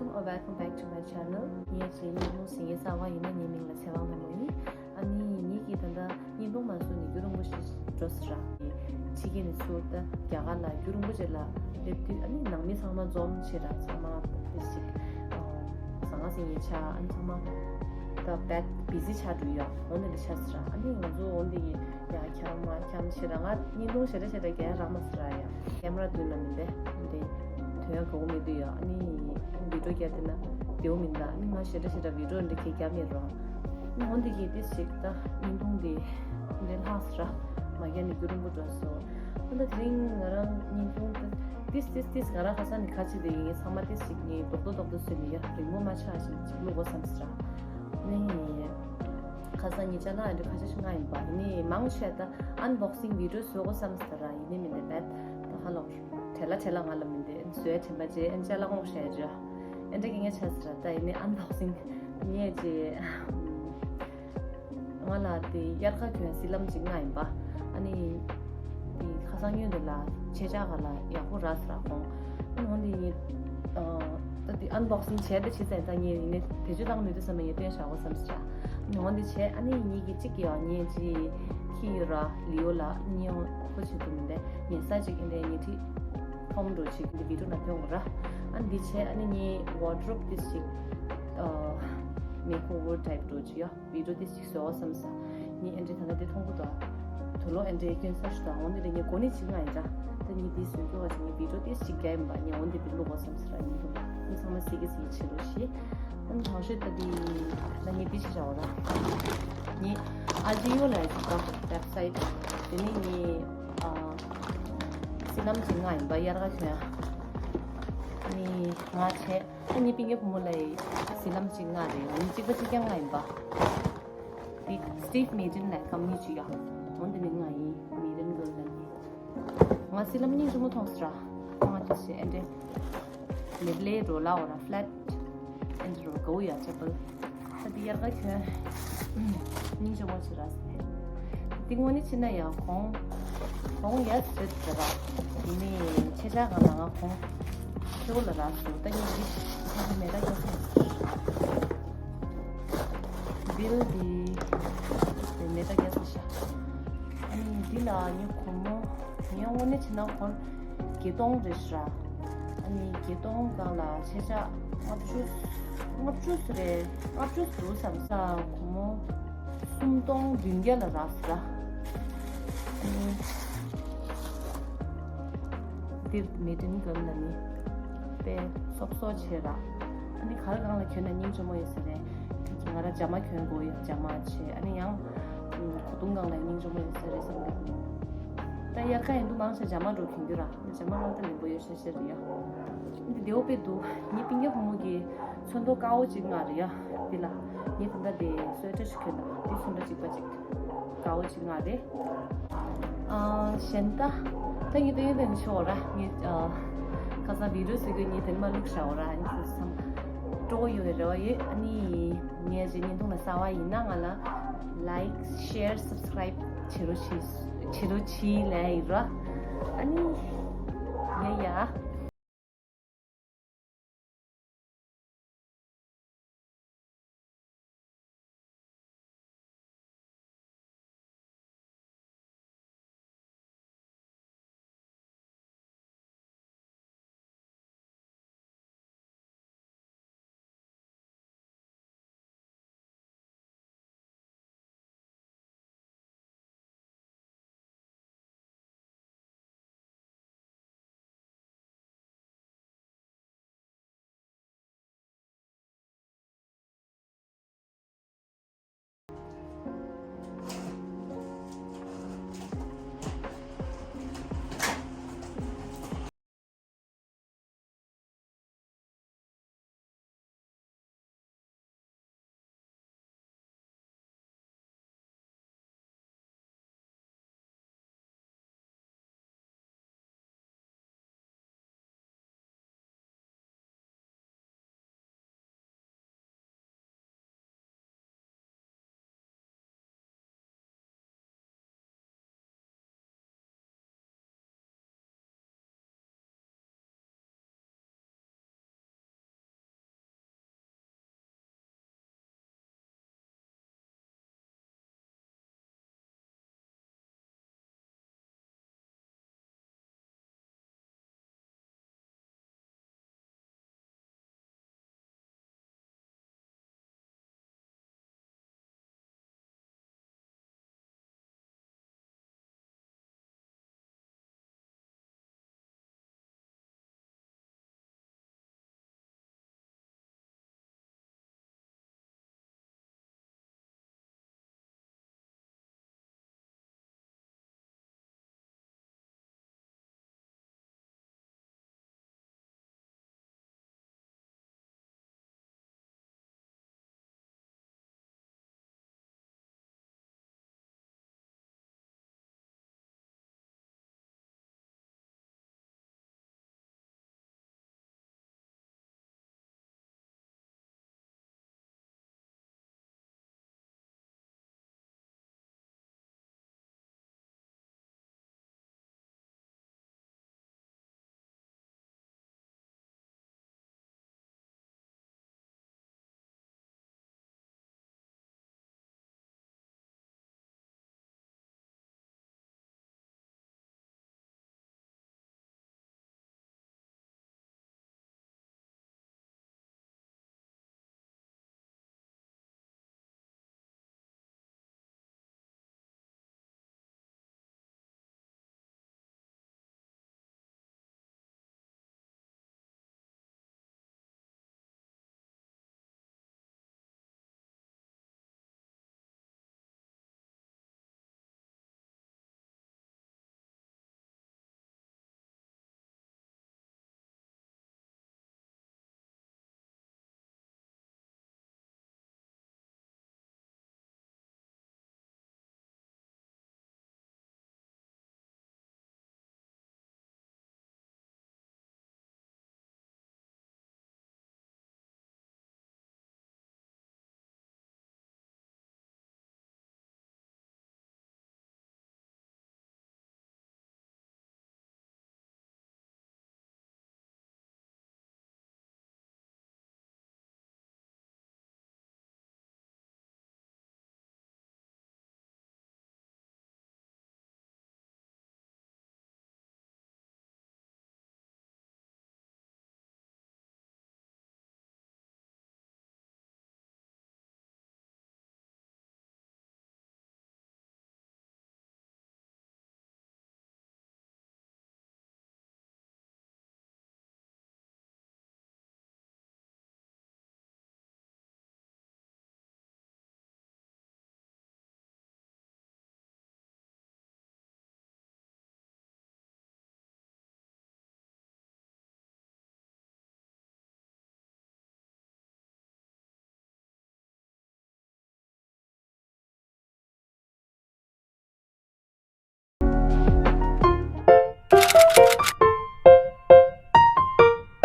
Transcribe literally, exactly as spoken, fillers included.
Welcome back to my channel. ངའི་ཅི་ཉིན་མོ་སི་ངའི་གསར་བ་ཡིན་ན་ངའི་མིང་ལ་ཚེ་དབང་ལྷ་མོ་ཡིན། ཨ་ནི་ངེད་ཀྱིས་ད་ལྟ་བརྙན་ཐུང་མ་བཟོས་ནས་རྒྱུན་རིང་པོ་ཞིག་འགྲོ་ཟེར་ར། ཕྱི་རྒྱལ་ནས་ཚུར་ད་རྒྱ་གར་ལ་རྒྱུན་རིང་པོ་ཅིག་ལ་སླེབས་དུས། ཨ་ནི་ནང་མི་ཚང་མ་འཛོམས་བྱས་ར། ཚང་མ་དེ་ཞིག་ཟང་ངེ་ཟིང་ངེ་ཆགས། ཨ་ནི་ཚང་མ་ད་དཔེ་བི་ཟི་ཆགས་འགྲོ་ཡ། འོ་འདི་འདྲ་ཆགས་ཟེར་ར། ཨ་ནི་ང་ཚོ་འོ་འདི་ཡི་ཡ་འཁྱམ་མ་འཁྱམ་བྱས་ར། ང་བརྙན་ཐུང་ཞེ་དྲག་ཞེ་དྲག་རྒྱག་རག་མ་སོང་ར་ཡ། ཀེམ་ར་མདུན་ལ་མི་འདི་འདི་དོན་ཡག་གོ་མི་འདུག་ཡ། ཨ་ནི་བི་ཌིའོ་རྒྱག་བསྡད་ན་བདེ་པོ་མི་འདུག་ཨ་ནི་ང་ཞེ་དྲག་ཞེ་དྲག་བི་ཌིའོ་འདི་གས་རྒྱག་མི་རུང་། ཨ་ནི་འོ་འདི་གས་ཏོག་ཙམ་ཅིག་ད་བརྙན་ཐུང་འདི་འདི་ལྷག་སོང་ར། མ་རྒྱག་ནས་རྒྱུན་རིང་པོ་འགྲོ་སོང་། ཨ་ད་དེ་རིང་ང་རང་བརྙན་ཐུང་ད་ཏོག་ཙམ་ཏོག་ཙམ་ཏོག་ཙམ་ང་རང་ཁ་སང་ནས་ཁ་ཕྱེ་བསྡད་ཡིན། ཚང་མ་ཏོག་ཙམ་ཅིག་ངས་རྡོག་རྡོག་རྡོག་རྡོག་བཟོས་ནས་ཡ་རིང་པོ་མ་ཆགས་ཤིག་ཅིག་བླུག་དགོས་བསམ་སོང་ར། ཨ་ནི་ཁ་སང་ཉིན་ཅ་ལག་འདི་ཁ་ཤས་ཤིག་མངགས་ཡིན་པ། ཡིན་ནའི་མང་ཆེ་ད་ཨན་བོག་སིང་བི་ཌིའོ་བཟོ་དགོས་བསམ་སོང་ར། ཡིན་ནའི་མི་འདི་རྦད་ད་ཧ་ལོ་བྲེལ་ལ་བྲེལ་ལ་ང་ལ་མི་འདི་བཟོས་དྲན་པ་བརྗེད། ཨན་ཅ་ལག་དངོས་བཤད་རྒྱུ་ཨན་འདྲ་གི་ངས་ཆ་སོང་ར། ད་ཡིན་ནའི་ཨན་བོག་སིང་ངས་བརྗེད། ང་ལ་དེ་དབྱར་ཁ་གྱོན་སི་ལམ་ཅིག་མངགས་ཡིན་པ། ཨ་ནི་དེ་ཁ་སང་ཉིན་དེ་ལ་ཆེ་ཆ་ག་ལ་ཡག་པོ་རག་སོང་ར་ཁོང་། ཨ་ནི་འོ་འདི་ངས་ད་དེ་ཨན་བོག་སིང་བྱས་ཏེ་ཕྱི་ཚེ་ད་ངས་ཡིན་ནའི་བེད་སྤྱོད་བཏང་མི་འདུག་བསམ་ནས་ངས་སྟོན་བཞག་དགོས་བསམ་སོང་ར། ཨ་ནི་འོ་འདི་བྱས། ཨ་ནི་ངེད་ཀྱི་གཅིག་ཡོད། ངས་ཅི་ཁྱི་ཡོད་ར། ལི་ཡོ་ལ་ཉེ་ཁོ་བྱེད་དུ་མི་འདས། ངས་ས་ཅིག་ཨེ་འདྲའི་ཉལ་ཁྲི་ཐོམ་འགྲོ་ཅིག་འདི་བི་ཌིའོ་ནང་ཐོན་དགོས་ར། ཨ་ནི་འདི་བྱས། ཨ་ནི་ངས་ཝར་ཌོབ་ཏོག་ཙམ་ཅིག་མེག་ཨོ་ཝར་ཊའིབ་འགྲོ་ཅིག་ཡོད། བི་ཌིའོ་ཏོག་ཙམ་ཅིག་བཟོ་བསམ་སོང་། ངས་ཨེ་འདྲའི་ད་ལྟ་འདི་མཐོང་གི་འདུག་དུག་ལོག་ཨེ་འདྲའི་སྐྱོན་ས་ཞིག་དང་འོ་འདི་ལས་ངས་གོ་ནི་ཅིག་མངགས་ཡིན་ར། ད་ངས་འདི་བཟོ་རྒྱུ་བ་ཅིག་ངས་བི་ཌིའོ་ཏོག་ཙམ་ཅིག་རྒྱག་ཡིན་པ། ངས་འོ་འདི་འདི་བླུག་དགོས་བསམ་སོང་ར། ངས་འདི་ཚང་མ་གཟིགས་གི་གཟིགས་བྱེད་རོགས་ཞེས། ཨ་ནི་ཐང་ཤོད་ད་འདི་ད་ངས་འདི་ཅིག་བྱ་བ་ར། ངས་ཨ་ཇི་ཡོ་ལ་ཡོད་ཀ་ཝེབ་སའིཊ་དེ་ནས་ངས་ཨ་སི་ལམ་ཅིག་མངགས་ཡིན་པ། དབྱར་ཁ་གྱོན་ཡ། ཨ་ནི་མངགས་བྱས། ཨ་ནི་སྤུན་ཀྱག་བུ་མོ་ལ་ཡི་སི་ལམ་ཅིག་མངགས་རེད། ཨ་ནི་གཅིག་པ་གཅིག་རྐྱང་མངགས་ཡིན་པ། འདི་སི་ཊིབ་མེ་ཌིན་ལ་ཡི་ཀམ་པ་ནི་ཅིག་ཡ། འོ་འདི་ནས་མངགས་ཡིན། མེ་ཌིན་གི་ལ་ནི། ང་སི་ལམ་སྙིང་རྗེ་མོ་མཐོང་སོང་ར། ང་དེ་བྱས་ཨེ་འདྲའི་མེབ་ལེ་རོ་ལ་འོ་ར་ཕ་ལེཊ་ཨེ་འདྲ་རོ་གའུ་ཡ་ཅེ་པལ། ད་འདི་དབྱར་ཁ་གྱོན། སྙིང་རྗེ་མོ་ཆེ་ར་ཟེར། འདི་དངོས་གནས་བྱས་ན་ཡང་གོང་གོང་ཡ་རེད་ཟེར་བ། དེ་ནས་ཆེ་ཆ་གང་ལ་ང་གོང་ཁྱེའུ་ལ་རག་སོང་། ད་ངས་འདི་མེ་ཏ་རྒྱག་སོང་། འདིར་འདི་མེ་ཏ་རྒྱག་སོང་ཤག་ཨ་ནི་འདི་ལ་ངས་གོང་མོ་ངས་དངོས་གནས་བྱས་ན་གོང་བརྒྱད་སྟོང་རེད་ཤག་ཨ་ནི་བརྒྱད་སྟོང་སྒང་ལ་ཆེ་ཆ་ལྔ་བཅུ་ལྔ་བཅུ་ཙམ་རེད། ལྔ་བཅུ་འདུག་བསམ་ས། གོང་མོ་སུམ་སྟོང་བདུན་བརྒྱ་ལ་རག་སོང་ར། ཨ་ནི་འདིར་མེ་ཏིན་གམ་ལ་ནི་དཔེ་སོབ་སོབ་བྱས་ར། ཨ་ནི་གར་སྒང་ལ་གྱོན་ན་སྙིང་རྗེ་མོ་ཡོད་ས་རེད། ང་རང་ཇ་མ་གྱོན་དགོས་ཡོད། ཇ་མ་བྱས། ཨ་ནི་ཡང་གོས་ཐུང་སྒང་ལ་སྙིང་རྗེ་མོ་ཡོད་ས་རེད་བསམ་གི་འདུག་ད་དབྱར་ཁ་ཡིན་དུས་མང་ཆེ་ཇ་མ་འདྲ་གྱོན་གྱི་ར། ཇ་མ་སློང་སྟངས་ལེགས་པོ་ཡོད་ཤག་ཤག་རེད་ཡ། འདི་བདེ་པོ་དཔེ་འདུག་ངའི་སྤུན་ཀྱག་བུ་མོ་གིས་ཚོན་མདོག་དཀར་པོ་ཅིག་མངགས་རེད་ཡ། འདི་ལ་ངས་ད་ལྟ་དེ་སུ་ཝེ་ཊར་ཞིག་གྱོན་དང་འདི་ཚོན་ཁྲ་གཅིག་པ་ཅིག་དཀར་པོ་ཅིག་མངགས་རེད། ཨ་གཞན་ད་ད་ངས་ད་ཡོད་དེ་ནི་ཤོག་ར། ངས་ཨ་ཁ་སང་བི་ཌིའོ་བཟོ་དགོས། ངས་དེ་ནི་མ་བླུགས་བཞག་ར། ཨ་ནི་ཁོ་ཚོ་ཚང་སྤྲོ་པོ་ཡོད་པའི་རེ་བ་ཡོད། ཨ་ནི་ངས་ཅིག་བརྙན་ཐུང་ལ་གསར་པ་ཡིན་ན་ང་ལ་ལའིཀ་ཤེར་སབ་སི་ཀ་རའིབ་བྱེད་རོགས་བྱེད་བྱེད་རོགས་བྱེད་ལབ་ཡིན་ར། ཨ་ནི་ཡ་ཡ།